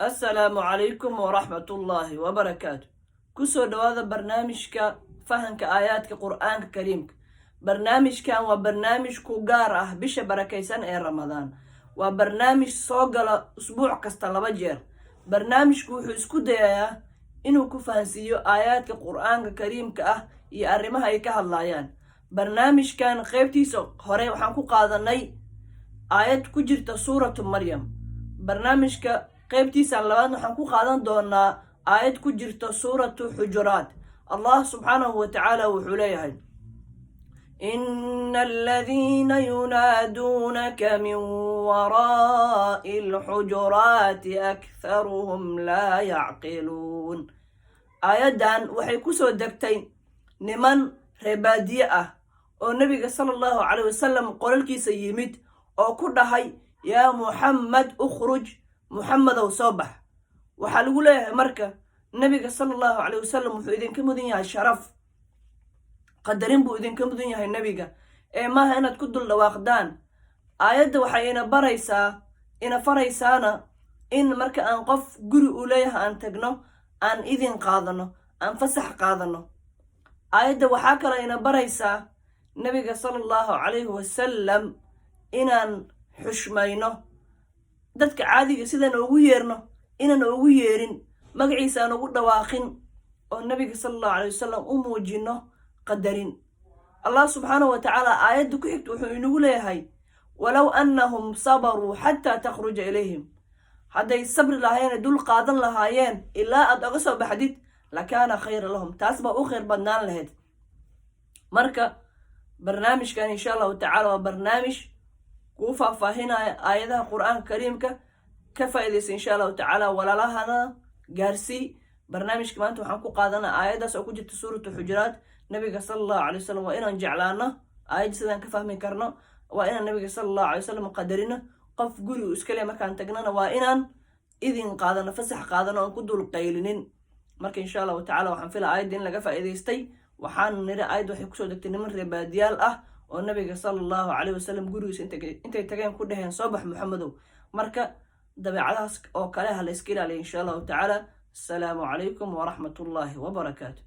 Assalaamu calaykum waraxmatullaahi wabarakaatu. Kusoo dhowaada barnaamijka fahanka aayaadka Qur-aanka Kariimka. Barnaamijkan waa barnaamij ku gaar ah bisha barakaysan ee Ramadaan. Waa barnaamij soo gala usbuuc kasta laba jeer. Barnaamijku wuxuu isku dayayaa inuu ku fahansiiyo aayaadka Qur-aanka Kariimka ah iyo arrimaha ay ka hadlayaan. Barnaamijkan qeybtiisa hore waxaan ku qaadanay aayad ku jirta Suuratu Maryam. Barnaamijka qeybtiisa labaad waxaan ku qaadan doonaa aayad ku jirta Suuratu Xujuraat. Allah subxaanahu wa tacaala wuxuu leeyahay: "إن الذين ينادونك من وراء الحجرات أكثرهم لا يعقلون." Aayaddan waxay kusoo degtay niman reer baadiye ah oo Nebiga sala Allahu caleyh wasalam qolalkiisa yimid oo ku dhahay: "يا محمد اخرج, Muxamedow soo bax." Waxaa lagu leeyahay marka, Nebiga sala Allahu caleyh wasalam wuxuu idinka mudan yahay sharaf, qadarin buu idinka mudan yahay nebiga, ee maaha inaad ku dul dhawaaqdaan. Aayadda waxay ina baraysaa, ina faraysaana, in marka aan qof guri uu leeyahay aan tagno, aan idin qaadano, aan fasax qaadano. Aayadda waxaa kaloo ina baraysaa Nebiga sala Allahu calayhi wasalam inaan xushmayno. Dadka caadiga sidaan ugu yeerno inaan ugu yeerin, magaciisa aan ugu dhawaaqin, oo Nebiga sala Allahu calay wasalam u muujino qadarin. Allah subxaanahu wa tacaala aayadda ku xigta wuxuu inagu leeyahay: "ولو أنهم صبروا حتى تخرج إليهم." Hadday sabri lahaayeen, dul qaadan lahaayeen ilaa aad oga soo baxdid, لكان خيرا لهم, taas baa u khayr badnaan lahayd. Marka barnaamijkan, insha Allahu tacala, waa barnaamij kuu faahfaahinaya aayadaha Qur-aanka Kariimka. Ka faa'iidaysa, insha Allahu tacaala, walaalahana gaarsii. Barnaamijka maanta waxaan ku qaadanaa aayaddaas oo ku jirta Suuratu Xujuraat. Nabiga sala Allahu calay wasalam waa inaan jeclaano. Aayadda sidaan ka fahmi karno waa inaan Nabiga sala Allahu alay wasalam qadarino. Qof guri uu iska leh markaan tagnana, waa inaan idin qaadano, fasax qaadano, oon ku dul qaylinin. Marka, insha Allahu tacala, waxaan fila aayadda in laga faa'iidaystay. Waxaan niri, aayadda waxay kusoo degtay niman reer baadiyaal ah oo Nabiga sala Allahu caleyh wasalam gurigiisa intay tageen ku dheheen: "Soo bax, Muxamedow." Marka dabeecadahaas oo kale ha la iska ilaaliya, insha Allahu tacaala. Asalaamu calaykum waraxmat ullaahi wabarakaatu.